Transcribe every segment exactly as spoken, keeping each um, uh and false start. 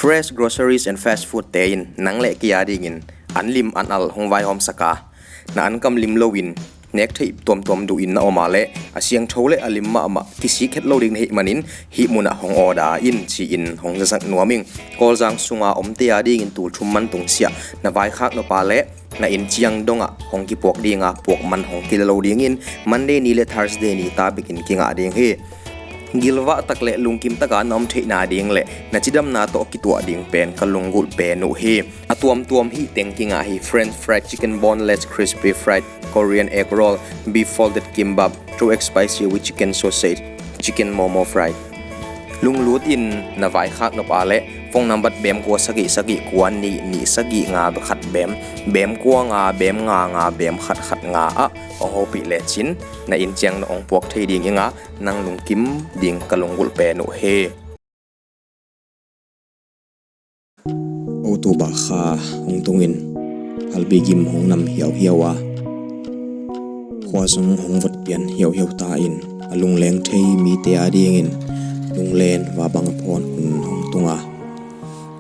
Fresh groceries and fast food te in nang le kei a dingin an lim an al hong vaihawmsak a, na ankam lim loin nek theih tuamtuam duh in na om a leh a siangtho le a lim mahmah kisik het lo ding na hih manin hih munah hong order in ci-in hong zasak nuam ing. Kawlzang sunga omte a dingin tul thum man tung siah na vaikhak nop a leh na inn ciang dongah hong kipuak dinga puak man hong kila lo dingin Monday ni le Thursday ni ta bekin kingah ding hi. Gilvah tak le lungkim taka na om theihna ding le na cidamna tawh kituah ding pen ka lunggulh pen uh hi. A tuamtuam hih teng kingah hi: French fried chicken, boneless crispy fried Korean egg roll, beef folded kimbap, two X spicy with chicken sausage, chicken momo fried. Lunglut in na vaikhak nop a leh phone nambat bem kua sagih sagih kua nih nih sagih nga khat bem, bem kua nga bem nga nga bem khat khat nga ah hong hopih lecin na inn ciang na hong puak thei ding inga nang lungkim ding ka lunggulh pen uh hi. October kha hong tungin halbi gim hong nam hiauhiau a, khua zong hong vot pian hiauhiau ta in a lungleng thei mite a dingin lunglen va bang a phawn hun hong tung a,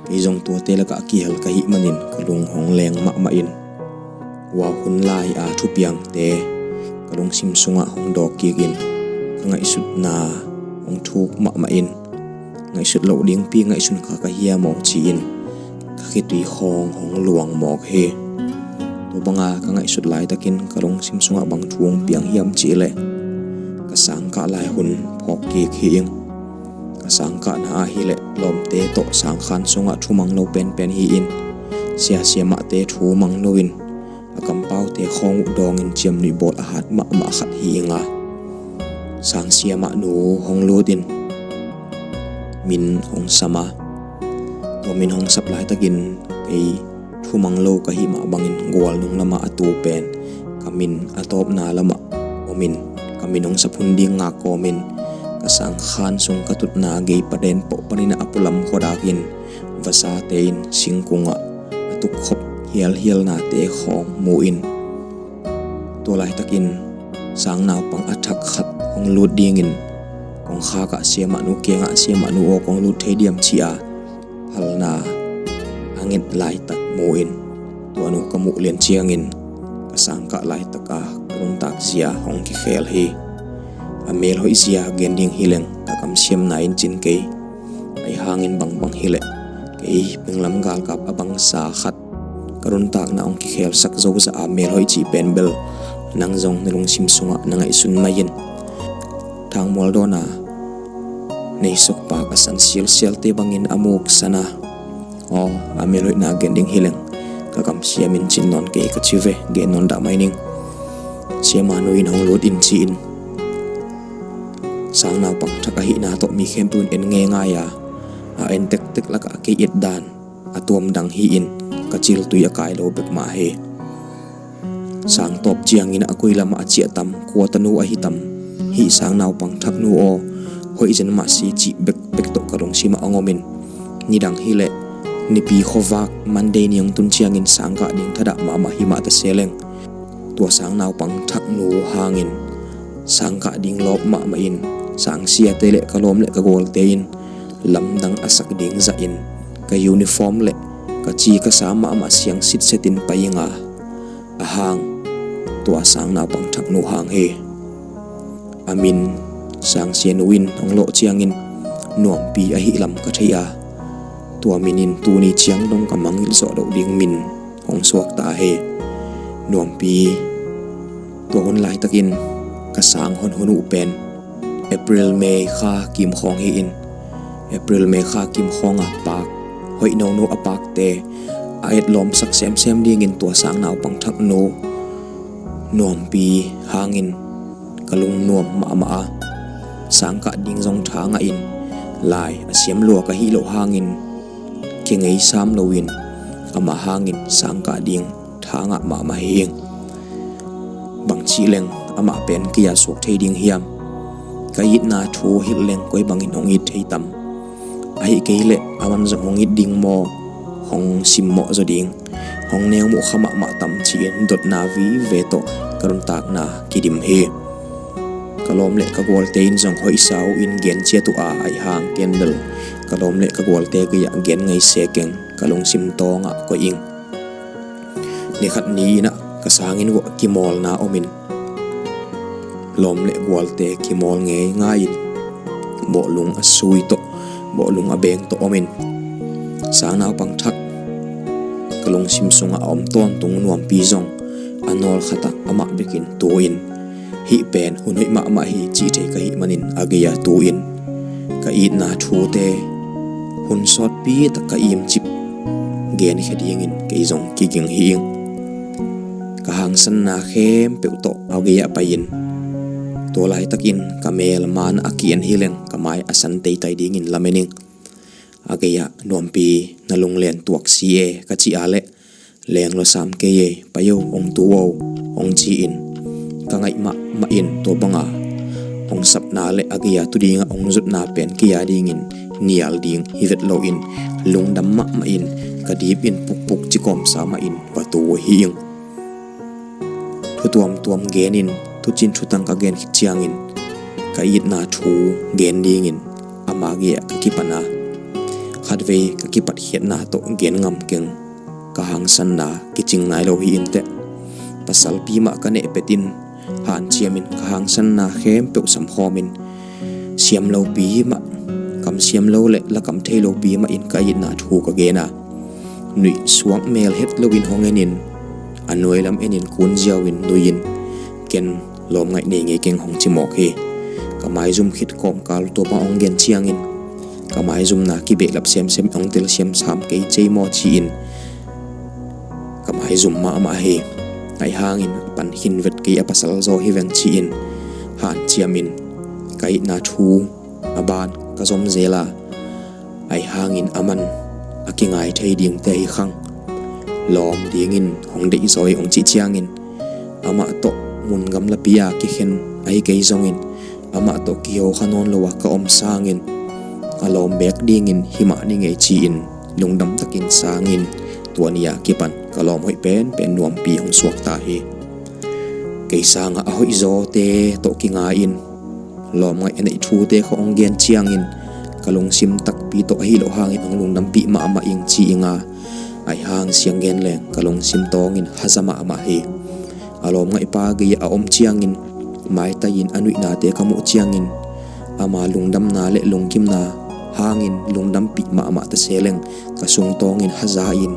kei zong tuate lakah a kihel ka hih manin ka lung hong leng mahmah in, hua hun lai a thupiangte ka lungsim sungah hong dawk kik in ka ngaihsutna hong thuk mahmah in, ngaihsut loh dingpi ngaihsun kha ka hiam aw ci-in ka khitui khawng hong luang mawk hi. Tua banga ka ngaihsut laitakin ka lungsim sungah bang thu hong piang hiam cih leh, ka sangkah lai hun phawk kik hi ing. Ka sangkahna ah hi leh lawmte tawh sangkhan sungah thumang lo penpen hi-in, siasia mahte thumang loin a kampaute khawng uh dawngin ciamnuih bawl a hat mahmah khat hi inga, sangsia mahnu hong lutin min hong sam a, tua min hong sap laitakin kei thumang lo ka hih mah bangin gual nung lamah a tu pen ka min a tawpna lamah omin, ka min hong sap hun ding ngak kawmin, ka sangkhan sung ka tutna gei paden pawh paninah a pulam khuadakin vasate in singkungah a tukkhop hialhialnate khawng mu in, tua laitakin sangnaupang a thak khat hong lut dingin kongkhakah siamahnu kiangah siamahnu aw kong lut thei diam ci-a phalna a nget laitak mu in, tua nu ka muh lian ciangin ka sangkah laitaka ka nuntak zia hong kikhel hi. A mel hoih zia gen ding hileng ka kamsiamna in cin kei. Ahi hangin bangbang hileh kei pinglam galkap a bangsa khat ka nuntakna hong kikhelsak zozah a mel hoih cih pen bel nang zong na lungsim sungah na ngaihsun mai in. Thangmual dawna nei sukpak a san sialsialte bangin a muk sana aw, a mel hoihna gen ding hileng ka kamsiam in cin nawn kei ka ci ve, gen nawn dah mai ning. Siamahnu in hong lut in ci-in sangnaupang thak ahihna tawh mi khempeuh in en ngeingai a, a en tektek lakah kei et dan a tuam dang hi-in ka ciltui a kai lo bek mah hi. Sangtawp ciangin a koi lamah a ciah tam, kua tanu ahi tam, hih sangnaupang thak nu aw, hoih zen mah si cih bekbek tawh ka lungsimah a ngomin, nidang hileh nipi khuavak Monday ni hong tun ciangin sangkah ding thadah mahmah hi mah ta seleng, tua sangnaupang thak nu hangin sangkah ding lawp mahmah in, sangsiate le ka lawm le ka gualte in lamdang a sak ding zahin ka uniform le ka ci ka sa mahmah siang sitsetin pai inga, a hang tua sangnaupang thak nu hang hi. A min sangsianu in hong lawh ciangin Nuampi ahi lam ka thei a, tua min in tuni ciang dong ka mangngilh zawh loh ding min hong suakta hi. Nuampi. Tua hun laitakin ka sang honhon uh pen April May kha kimkhawng hi-in, April May kha kimkhawng a pak hoih nono a pakte a etlawmsak semsem dingin tua sangnaupang thak nu Nuampi hangin ka lungnuam mahmah a, sangkah ding zong tha ngahin lai a siam lua ka hih loh hangin kingei sam loin amah hangin sangkah ding tha ngah mahmah hi ing. Bangcih leng amah pen kei a suak thei ding hiam? Ka itna thu hilh leng koi bangin hong it thei tam? Ahih kei leh aman zong hong it ding maw, hong simmawh zaw ding, hong neu muh kha mahmah tam ci-in dotna vive tawh ka nuntakna kidim hi. Ka lawm le ka gualte in zong hoihsa uh in gen ciat uh a, ahi hang ken bel ka lawm le ka gualte gei-ah gen ngei se keng, ka lungsim tawngah koih ing. Nikhat ni-in ah ka sangin vua kimawlna omin, lawm le gualte kimawl ngei ngai-in, bawhlung a sui tawh, bawhlung a beng tawh omin, sang naupang thak ka lungsim sungah a om tawntung Nuampi zong a nawl khatah amah bekin tu-in, hih pen hun hoih mahmah hi cih thei ka hih manin a gei-ah tu-in ka itna thute hun sawtpi tak ka imcip genkhia dingin kei zong kiging hi ing. Ka hangsanna khempeuh tawh a gei-ah pai-in, tua laitakin ka melma na a ki-en hileng ka mai a san teitai dingin lamen ing. A gei-ah Nuampi, na lunglen tuak si e, ka cih a leh, leng lua sam kei e, pai o, hong tu o, hong ci-in, ka ngaih mahmah in tua banga hong sapna le a gei-ah tu dingah hong zutna pen kei a dingin nial ding hi vet loin, lungdam mahmah in, ka dipin pukpuk cikawmsa mahin va tu hi ing. Thu tuamtuam genin, thucin thutang ka gen khit ciangin ka itna thu gen dingin ama gei-ah ka kipan a, khatvei ka kipatkhiatna tawh gen ngam keng, ka hangsanna kicing nai lo hi inteh. Pasalpi mah ka neh petin, hanciamin ka hangsanna khempeuh samkhawmin, siam lopi mah, kam siam lo le la kam thei lopi mahin ka itna thu ka gen a, nuih suak mel het loin hong enin, a nuai lam enin kun ziauin nuihin, ken lawm ngaih nei ngei keng, hong ci mawk hi. Ka maizum khit kawmkal tua bang hong gen ciangin, ka maizumna kibehlap semsem, hong telsiam sam kei cei maw ci-in, ka maizum mahmah hi. Ahi hangin a pan khin vet kei, a pasal zaw hi veng ci-in hanciamin ka itna thu a ban ka zom zel a, ahi hangin aman a kingai thei dingte hi khang, lawm dingin hong deih zaw hi, hong cih ciangin, amah tawh mun gamlapi-a kikhen ahi kei zongin, amah tawh kiho kha nawn lo-a ka om sangin, a lawm beek dingin hi mah ni ngei ci-in lungdam takin sangin, tua ni-a kipan ka lawm hoih penpen Nuampi hong suakta hi. Kei sangah a hoih zawte tawh kingai-in, lawm ngaih a neih thute khawng hong gen ciangin, ka lungsim takpi tawh ahi loh hangin hong lungdampih mahmah ing ci ing a, ahi hang siang gen leng ka lungsim tawngin haza mahmah hi. A lawm ngaihpa gei-ah a om ciangin, maitai-in a nuihnate ka muh ciangin, ama lungdamna le lungkimna hangin lungdampih mahmah ta se leng, ka sung tawngin haza-in,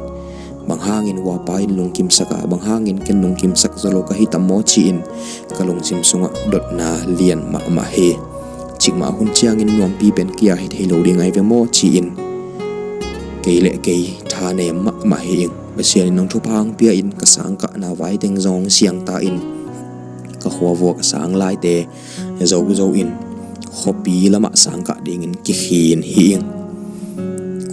bang hangin uapa in lungkimsak a, bang hangin ken lungkimsak zaw lo ka hi tam maw ci-in ka lungsim sungah dotna lian mahmah hi. Cikmah hun ciangin Nuampi pen kei-a hi thei lo ding ahi ve maw ci-in kei le kei thanem mahmah hi ing. Pasian in hong thupha hong pia-in ka sangkahna vai teng zong hong siangta in, ka khua vua ka sang laite zozo in khuapi lamah sangkah dingin kikhin hi ing.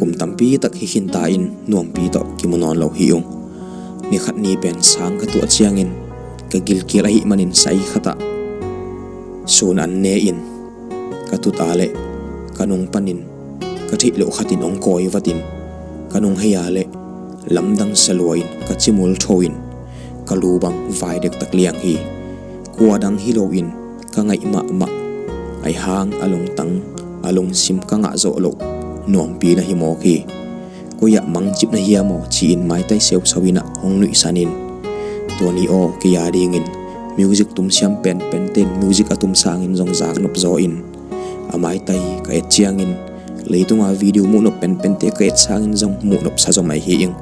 Kum tampi tak hi khinta in Nuampi tawh kimu nawn lo hi ung. Nikhat ni pen sang ka tuah ciangin ka gilkial ahih manin sai khatah sun an ne-in ka tut a leh ka nung panin ka theih loh khatin hong kawi vatin ka nung hei a leh lamdang salua in ka cimul tho in ka lu bang vai dektak liang hi. Kua dang hi loin ka ngaih mahmah, ahi hang a lungtang a lungsim ka ngah zawh loh Nuampi na hi mawk hi. Koi-ah mangcip na hiam aw ci-in maitai seusau in ah hong nuihsan in, tua ni aw kei a dingin music tumsiam penpente in music a tum sangin zong zaknop zaw in, a maitai ka et ciangin, leitunga video muhnop penpente ka et sangin zong muhnop sa zaw mai hi ing.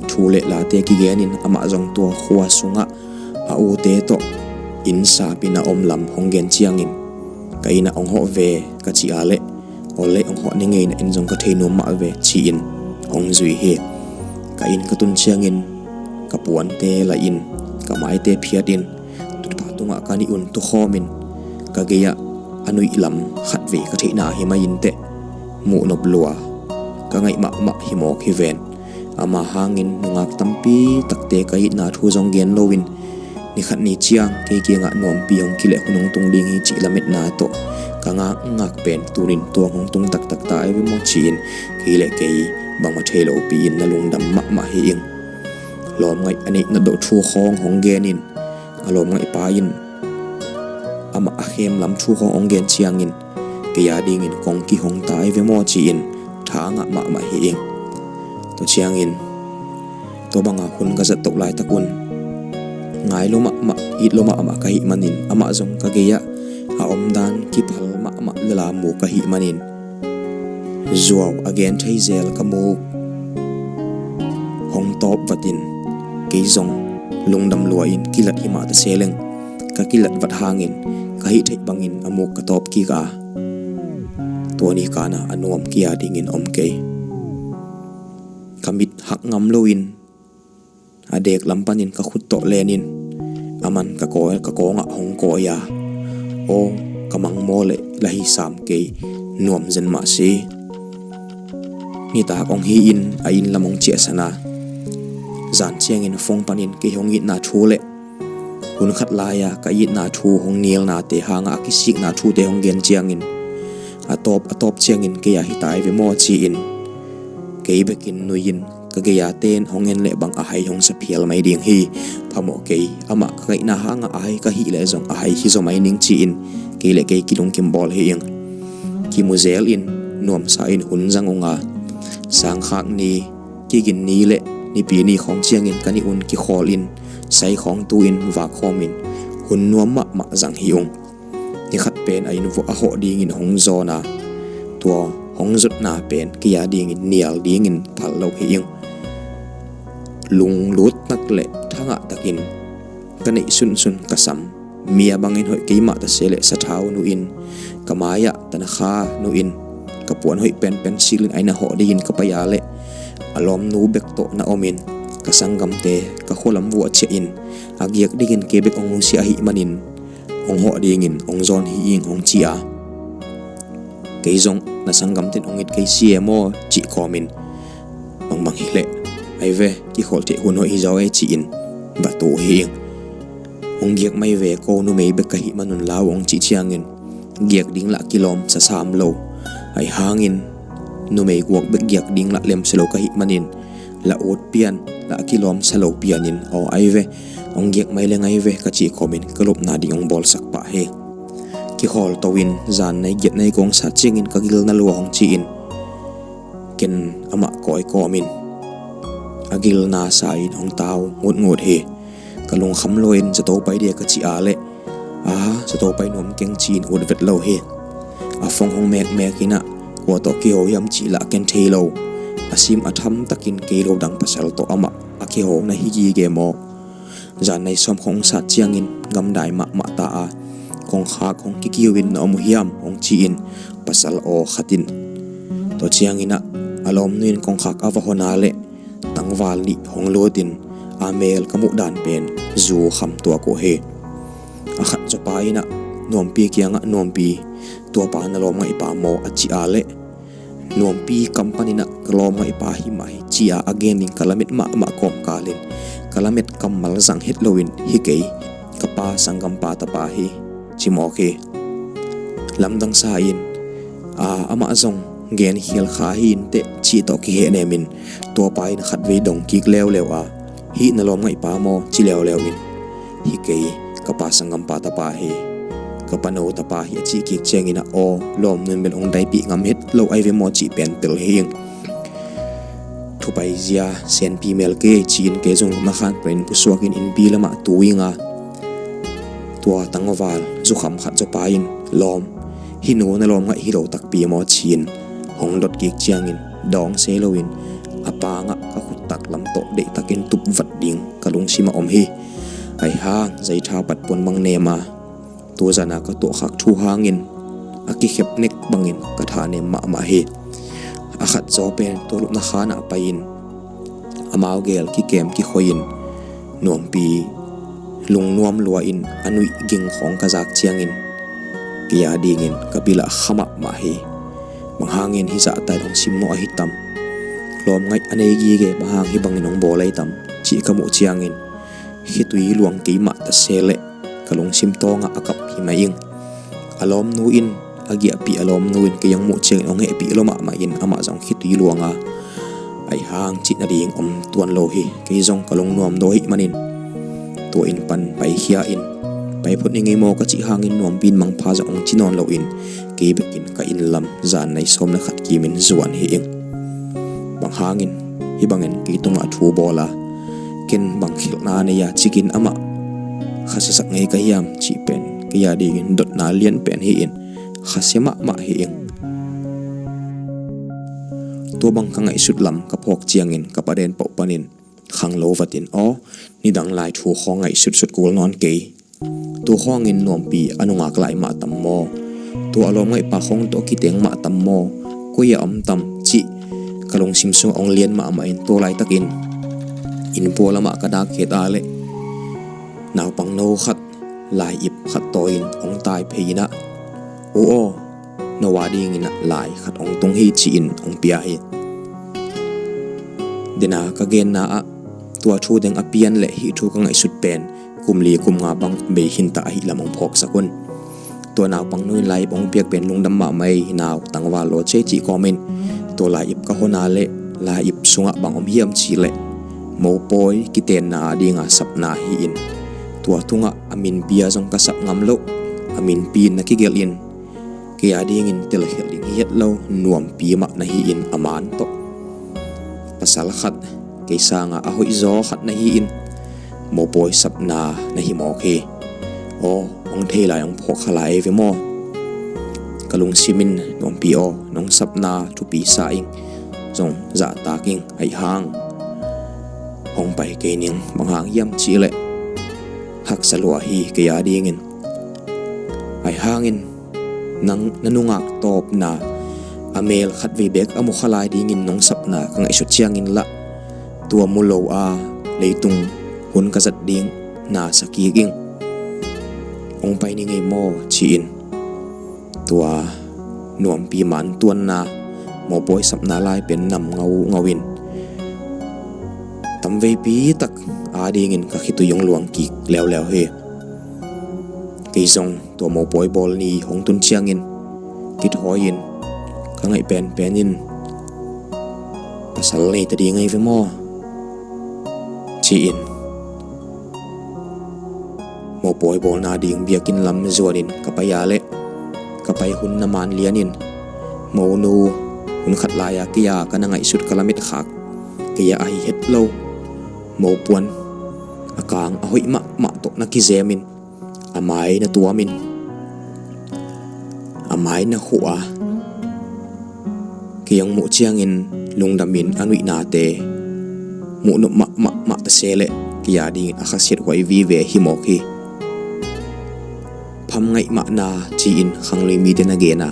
Thu le late kigenin amah zong tua khua sungah a ute tawh inn sapin a om lam hong gen ciangin, ka inn ah hong hawh ve ka cih a leh, aw leh hong hawh ni ngei na, inn zong ka thei nuam mah ve ci-in hong zui hi. Ka inn ka tun ciangin ka puante laih in, ka maite phiat in, tutphah tungah ka nih un tukhawm in, ka gei-ah a nuih lam khatvei ka theihna hi mai inteh, muhnop lua ka ngaih mahmah hi mawk hi ven. Ama hangin nungak tampi takte ka itna thu zong gen loin, nikhat ni ciang kei kiangah Nuampi hong kileh hun hong tung ding hi cih lametna tawh ka ngakngak pen tunin tuang hong tung taktak ta ei ve maw ci-in, kei le kei bangmah thei lopi-in na lungdam mahmah hi ing. Lawmngaih a neih na dawh thu khawng hong genin, a lawmngaihpa in amah a khem lam thu khawng hong gen ciangin, kei a dingin kong kihong ta ei ve maw ci-in ka ngah mahmah hi ing. Tua ciangin tua banga hun ka zat toh laitak un ngai lua mahmah, it lua mahmah ka hih manin amah zong ka gei-ah a omdan kiphal mahmah lala mu ka hih manin zuau a gen thei zel ka muk hong tawp vatin kei zong lungdam lua-in kilat hi mah ta se leng ka kilat vat hangin ka hih theih bangin a muk ka tawp kik a, tua ni kana a nuam kia dingin om kei. Ka mit hak ngam loin a dek lam panin ka khut tawh lenin a man ka kawi, ka kawngah hong kawi a, aw ka mang maw leh la hi sam kei, nuam zen mah si. Nitak hong hi-in a inn lam hong ciahsan a, zan ciangin phone panin kei hong itna thu leh hun khat lai-a ka itna thu hong nilnate hanga a kisikna thute hong gen ciangin a tawp a tawp ciangin kei a hi tai ve maw ci-in kei bekin nui-in ka gei-a ten hong en leh bang a hai hong sa phial mai ding hi. Phamawh kei, amah ka ngaihna hanga a hai ka hih leh zong a hai hi zaw mai ning ci-in kei leh kei kilungkim bawl hi ing. Kimu zel in nuamsa in hun zang unga, sangkhak ni, kigin ni leh nipi ni khawng ciangin ka nih un kikhawl in sai khawng tu-in vak khawmin hun nuam mahmah zang hi ung. Ni khat pen a inn vuah a hawh dingin hong zawn a, tua hong zotna pen kei a dingin nial dingin phal lo hi ing. Lunglut nak leh thangah takin ka neih sunsun ka sam, mi a bangin hoih kei mah ta se leh sathau nu-in ka mai-ah tanakha nu-in ka puan hoih penpen silin a inn a hawh dingin ka pai a leh a lawmnu bek tawh na omin ka sanggamte ka khualam vuah ciahin a giak dingin kei bek hong nusia ahih manin hong hawh dingin hong zawn hi ing hong ci a, kei zong na sanggamten hong it kei si e maw cih kawmin, bangmang hi leh ai ve, kikholh theih hun hoih hi zaw e ci-in va tu hi ing. Hong giak mai ve ko, numei bek ka hih manun lau hong cih ciangin giak ding lah kilawm sasam lo. Ai hangin numei guak bek giak ding lah lemsa lo ka hih manin la ut pian lah kilawm sa lo pianin aw ai ve, hong giak mai leng ai ve ka cih kawmin ka lupna ding hong bawlsak pah hi. Kikhawl to-in zan nai giat nai kong sat ciangin ka gilna lua hong ci-in ken amah kawi kawmin a gilna sa-in hong tau ngutngut hi. Ka lungkham luain zato pai dia ka cih a leh a zato pai nuam keng ci-in ut vet lo hi. A phone hong mekmek inah kua tawh kiho hiam cih lah ken thei lo. A sim a thamtakin kei lo dang pasal tawh amah a kiho na hi gige maw? Zan nai sawm khawng sat ciangin gamdai mahmah ta a, kongkhak hong kikiu in na om uh hiam hong ci-in pasal aw khat in tua cianginah a lawmnu in kongkhak a va hon a leh tangval nih hong lutin a mel ka muh dan pen zu kham tuak uh hi. A khat zawpa inah Nuampi kiangah, Nuampi, tuapa na lawmngaihpa maw a cih a leh Nuampi kam paninah ka lawmngaihpa hi mah hi ci-a a gen ding ka lamet mahmah kawmkalin ka lamet kammal zang het loin hi kei, ka pa sanggampa tapa hi ci mawk hi. Lamdang sa in a amah zong gen khial kha hi inteh cih tawh kihehnemin tuapa in khatvei dong kik leuleu a, hih na lawmngaihpa maw ci leuleu in hi kei, ka pa sanggampa tapa hi, ka pano tapa hi a cih kik ciangin a aw lawmnun bel hong daipih ngam het lo ai ve maw cih pen tel hi ing. Thupaizia senpi mel kei ci-in kei zong na khan panin pusuakin innpi lamah tu inga tua tangval zukham khat zawpa in lawm, hih nu na lawmngaih hi lo takpi maw ci-in hong dot kik ciangin dawng sei loin a pangah ka khuttak lam tawh deihtakin tup vat ding ka lungsimah om hi. Ai hang zaitha patpuan bang nema tuzana ka tuahkhak thu hangin a kikhep nek bangin ka thanem mahmah hi. A khat zaw pen tualupna khanah pai-in amau gel kikem kikhoihin Nuampi lungnuam lua-in a nuih ging khawng ka zak ciangin kei a dingin ka pilah kha mahmah hi. Bang hangin hih zahta in hong simnawh ahi tam? Lawmngaih a nei gige bang hang hih bangin hong bawl ahi tam cih ka muh ciangin khitui luang kei mah ta se leh ka lungsim tawngah a kap hi mai ing. A lawmnu in a giahpih a lawmnu in kei hong muh ciangin hong hehpih lua mahmah in amah zong khitui luanga ai hang cih nading om tuan lo hi. Kei zong ka lungnuam daw ahih manin tua inn pan paikhia in paiphot ning ei maw ka cih hangin Nuampi in mangpha zong hong ci nawn loin kei bekin ka inn lam zan nai sawm le khat kimin zuan hi ing. Bang hangin hih bangin kei tungah thu bawl a, ken bang khialhna nei a cikin amah khasiasak ngei ka hiam cih pen kei a dingin dotna lian pen hi-in khasia mahmah hi ing. Tua bang ka ngaihsut lam ka phawk ciangin ka paden pauh panin khanglo vatin, "Aw, nidang lai thu khawng ngaihsutsut kul nawn kei. Tua khawngin Nuampi a nungak lai mah tam maw? Tua a lawmngaihpa khawng tawh kiteng mah tam maw? Koi-ah om tam?" cih ka lungsim sungah hong lian mahmah in, tua laitakin inn pua lamah ka dak khiat a leh naupangno khat lai-ip khat tawi-in hong tai phei in ah, "U aw, no a dingin ah lai khat hong tung hi," ci-in hong pia hi. Dena ka genna ah tua thu deng a pian le hih thu ka ngaihsut pen kum li kum nga bang bei khinta ahih lam hong phawksak un. Tua naupangno in lai-ip hong piak pen lungdam mahmah ei, nau tangval law cei cih kawmin tua lai-ip ka hon a leh lai-ip sungah bang om hiam cih leh mopawi kitenna a dinga sapna hi-in, tua tungah a minpi a zong ka sap ngam loh, a minpi in na kigelh in, kei a dingin telkhialh ding hi het lo, Nuampi mah na hi-in a man tawh pasal khat, kei sanga a hoihzaw khat na hi-in mopawi sapna na hi mawk hi. Aw, hong thei lai hong phawk kha lai ei ve maw? Ka lungsim in, "Nuampi aw, nong sapna thupi sa ing, zong zahtak ing, ahi hang hong pai kei ning, bang hang hiam cih leh haksa lua hi kei a dingin. Ahi hangin nang na nungak tawpna a mel khatvei bek a mu kha lai dingin nong sapna ka ngaihsut ciangin lah tua mu lo a leitung hun ka zat ding na sa kik ing. Hong pai ni ngei maw?" ci-in tua Nuampi man tuanna mopawi sapna lai pen nam ngaungau in tamveipi tak a dingin ka khitui hong luang kik leuleu hi. Kei zong tua mopawi bawl ni hong tun ciangin kithawi-in ka ngaih penpen in, "Pasal nei ta ding ei ve maw?" ci-in mopawi bawlna ding biakinn lam zuanin ka pai a leh ka pai hun na man lianin monu hun khat lai-a kei a ka na ngaihsut ka lamet khak, kei a ahi het lo mopuan a kang a hoih mahmah tawh na kizemin a mai na tuamin a mai na huh a, kei hong muh ciangin lungdamin a nuihnate muh nop mahmah mah ta se leh kei a dingin a khasiat huai vive hi mawk hi. Pham ngaih mahna ci-in khanglui mite na gen a,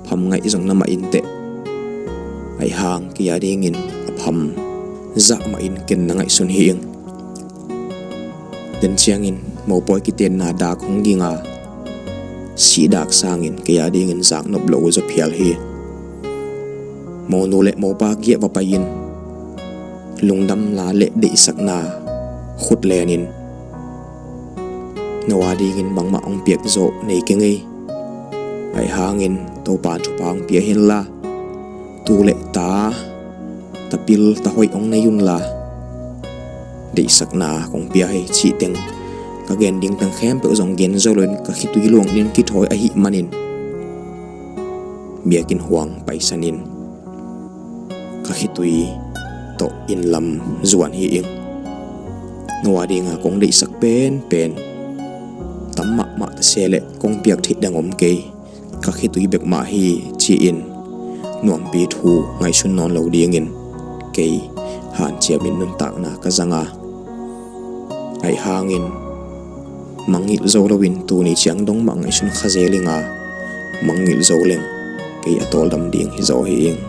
pham ngaih zong na mah inteh. Ahi hang kei a dingin a pham zah mahin ken na ngaihsun hi ing. Den ciangin mopawi kitenna dak hong ging a, sih dak sangin kei a dingin zak nop lo uh zaw phial hi. Monu le mopa kiang va pai-in lungdamna le deihsakna khut lenin, "No a dingin bangmah hong piak zawh nei keng ei. Ahi hangin Topa thupha hong pia hen la, tu le ta tapil tahoih hong nei un la, deihsakna kong pia hi," cih teng ka gen ding teng khempeuh zong gen zo loin ka khitui luang nin kithawi ahih manin biakinn huang paisanin ka khitui tawh inn lam zuan hi ing. No a dinga kong deihsak penpen tam mahmah ta se leh kong piak theih dang om kei, ka khitui bek mah hi, ci-in Nuampi thu ngaihsun nawn lo dingin kei hanciamin nuntakna ka zang a, ahi hangin mangngilh zo loin tuni ciang dong mah ngaihsun kha zel ing a, mangngilh zo leng kei a tawldam ding hi zaw hi ing.